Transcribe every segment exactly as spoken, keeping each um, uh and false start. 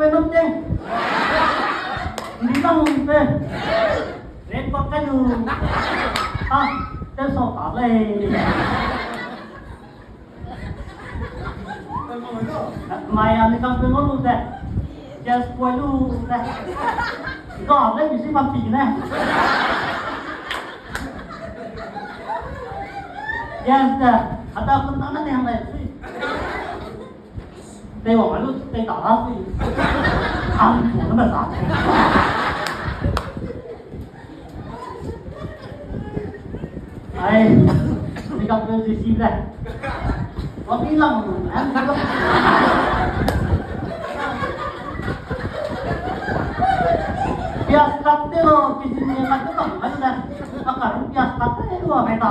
Pe nam teng. Ni lang pe. Red pa kai lu. Ah, te so ta lei. Mai a ni kang pe ngau lu te. Yes, poi lu te. Ga le mi si pam pi ne. Yes te. Ata kun ta na ne hang le. Tei wang lu, tei ta la si. Ang pu na sa. Ai, ni kang pe si si le. Wang ni lang, ang ni lang. Pias kat te lo, kisi ni kat te tang, mai ne. Maka rung pias kat te lo, mai ta.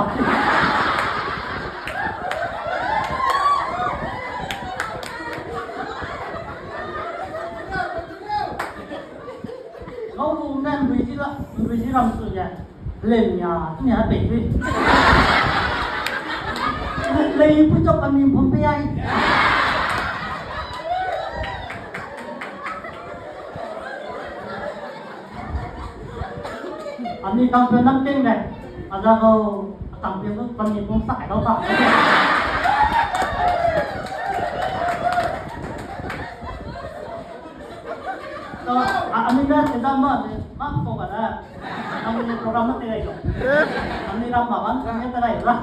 Ngau lu ne, nrui ji la, nrui ji ram su ye. Lei nia, nia pei pei. Lei pu chok kami pum pe ai. Ami kang pe nam teng le. Aza kau, a kang pe lu kami pum sa kai dau ta. So, a, ami na te dam ba, ma ko ba da. Ami ne program ma te rai lo. Ami ram ba ban, ne te rai la.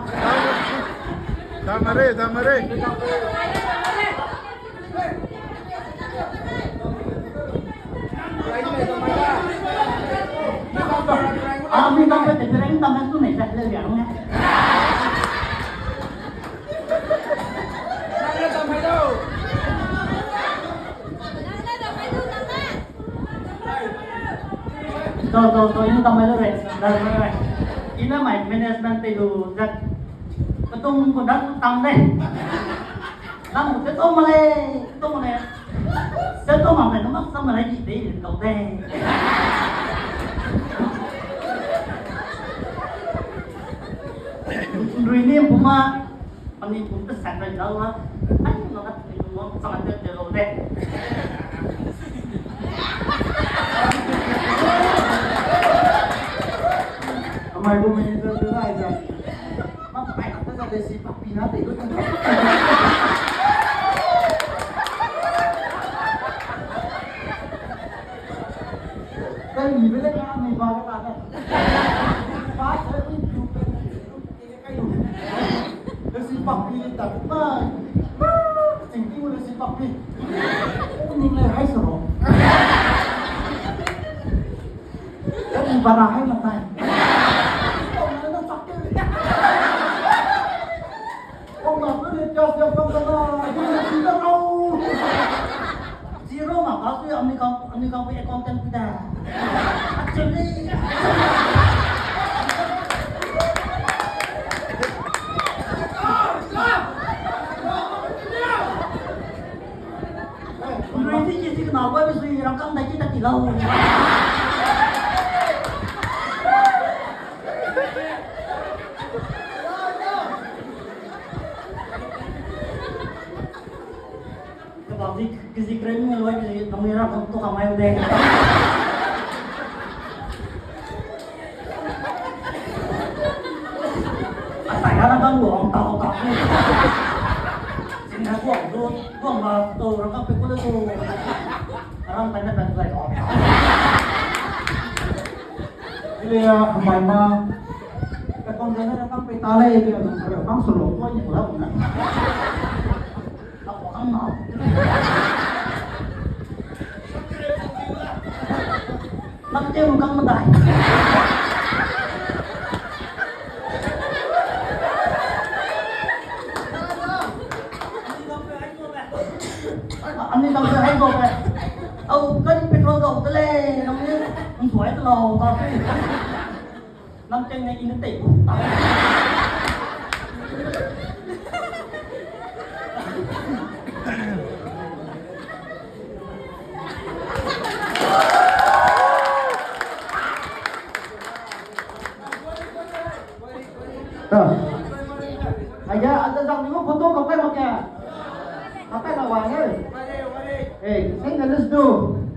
Damare, damare. Ami dam pe te reng dam tu ne sa le ya ne. So, so, so, ini tamai lu re, da lu re. Ina mai management te lu zat. Ketung ku da tang de. Nang ku te tong ma le, te tong ma le. Te tong ma le, nang mak sam ma le, di de, di de. Rui ni puma. Ani pum te sak rai lau a. Ai, lo ka te lo, chang te te lo de. Amai bu manager te rai da. Ma pai ka te da de si papi na te lo. Kai ni bele ka ni ba ka ta ne. Ba se ni tu pe. Lesi pakpi le ta ma. Sing ting lesi pakpi. O ning le hai soro. Lesi bara hai matai. O na na chak ke. O na pe le gas ya pang na. Lesi da au. Zero ma ka sui ami kang, ami kang pe accountant pi da. Actually. Rui ti ki ti na wa bi sui rang kang da ki ta ti lau. Kebak di, kezi kren nge loi kezi, nang ni ra kong tu kamai de. Atai ka na bang luang tau tau. Sing na kuang du, kuang ba tu, rang ka pe ku le tu. Rang pai na pai tu lai kong. Ile ya, mai ma. Ka kong de na rang ka pe ta le, ile ya, rang ka pe ta le, ile ya, rang ka pe ta le. Nang tew kang medai. Ani dang se hai go be. Au, kari petrol ga u de le, nang ne, nang suai de lau, ta se. Nang teng ne i ne tei gu. Aya, ada zang ni mo photo kapai mak ya. Kapai na wa he. Eh, sing a list du.